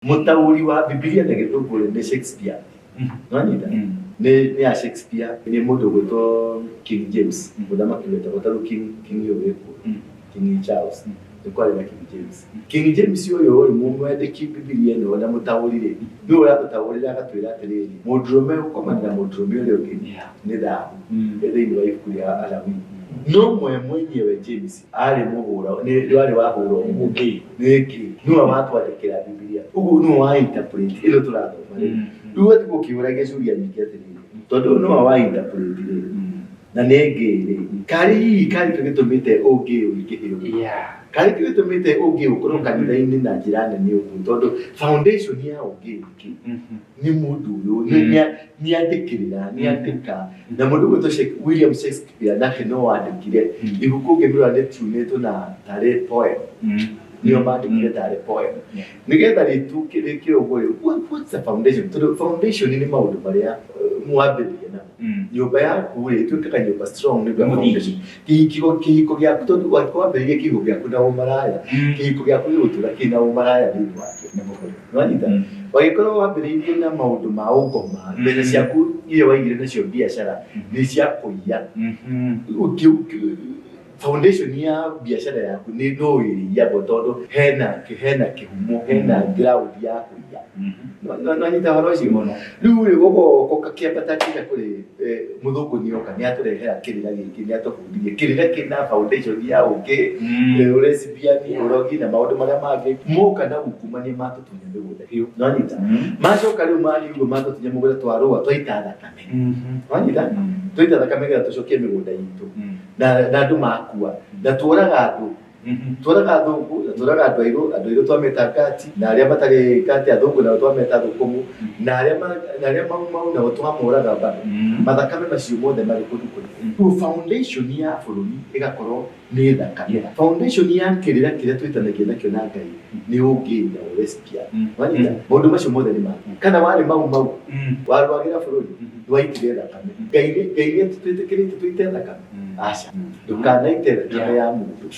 Mũtaũri wa Bibilia na Gĩthũngũ rĩ, nĩ Shakespeare. Nĩwanyita? Nĩ ya Shakespeare, nĩ mũndũ ũgwĩtwo King James, mũthamaki wetagwo ta rĩu King ũyũ wĩkuo, King Charles. Nĩ kwarĩ na King James. King James ũyũ rĩ, mwandĩki Bibilia ĩno na mũtaũri rĩ, nĩwe ũratũtaũrĩra agatwĩra atĩrĩrĩ, mũndũrũme gũkomania na mũndũrũme ũrĩa ũngĩ nĩ thahu, thĩinĩ wa ibuku rĩa Alawii. No mwe mwenyewe James arĩ mũhũra, nĩ warĩ wahũra ũguo. Nĩ gay. Nĩwe watwandĩkĩra Bibilia. Ũguo nĩwe wa interpret ĩno tũrathoma rĩu. Rĩu ũgathiĩ ũkĩũragia ciũria nyingĩ atĩrĩrĩ, tondũ ũyũ nĩwe wa interpret rĩ, na nĩ gay rĩ, karĩ hihi karĩ kĩo gĩtũmĩte ũngĩ ũingĩhe ũguo? Karĩ kĩo gĩtũmĩte ũngĩ ũkorwo kanitha-inĩ na njĩra nene ũguo? Tondũ foundation ya ũngĩ nĩ kĩ? Nĩ mũndũ ũyũ, nĩ andĩkĩrĩra, nĩ andĩka. Na mũndũ ũgwĩtwo William Shakespeare nake no wandĩkire ibuku ũngĩmĩrora nĩ tunĩtwo na tarĩ poem. Nĩo mandĩkire tarĩ poem. Nĩgetha rĩtuke rĩkĩre ũguo rĩ, what's the foundation? Tondũ foundation nĩ maũndũ marĩa mwambĩrĩria namo. Nyũmba yaku rĩ, ĩtuĩkaga nyũmba strong nĩ ũndũ wa foundation. Kĩhiko gĩaku, tondũ wambĩrĩria kĩhiko gĩaku na ũmaraya, kĩhiko gĩaku gĩgũtũra kĩna ũmaraya thĩinĩ wakĩo. Nĩwanyita? Wagĩkorwo wambĩrĩirie na maũndũ ma ũngoma, mbeca ciaku iria waigire nacio biacara nĩ cia kũiya. Foundation ya biacara yaku nĩ no ĩrĩiyagwo tondũ hena kĩhumo, hena ground ya kũiya. Nĩwanyita ũhoro ũcio? Rĩu rĩ, ũgoka ũgakĩambata nginya kũrĩ mũthũngũ nĩoka, nĩatũrehera kĩrĩra gĩkĩ, nĩatũbundithia kĩrĩra kĩna foundation ya ũkĩ, lesbian, ũrogi na maũndũ marĩa mangĩ. Moka na ungumania matũtunya mĩgũnda. Nĩwanyita? Macoka rĩu mathiĩ ũguo matũtunya mũgũnda twarũa twaita thakame. Nĩwanyita? Twaita thakame nĩgetha tũcokie mĩgũnda itũ. Na andũ makua. Na tuoraga andũ. Tuoraga athũngũ, na tuoraga andũ airũ, andũ airũ twameta ngati, na arĩa matarĩ ngati athũngũ nao twameta thũkũmũ, na arĩa na arĩa mau mau nao twamoraga bado. Mathakame macio mothe marĩ kũndũ kũrĩkũ? Rĩu foundation ya bũrũri ĩgakorwo nĩ thakame. Foundation ya kĩrĩra kĩrĩa twĩtanagia nakĩo na Ngai nĩ ũngĩ na ũlesbian. Wanyita? Maũndũ macio mothe nĩ maku. Kana warĩ mau mau, warũagĩra bũrũri, nĩwaitire thakame. Ngai nĩ Ngai nĩ atwĩtĩkĩrĩtie tũite thakame? Aca. Ndũkanaite thakame ya mũndũ.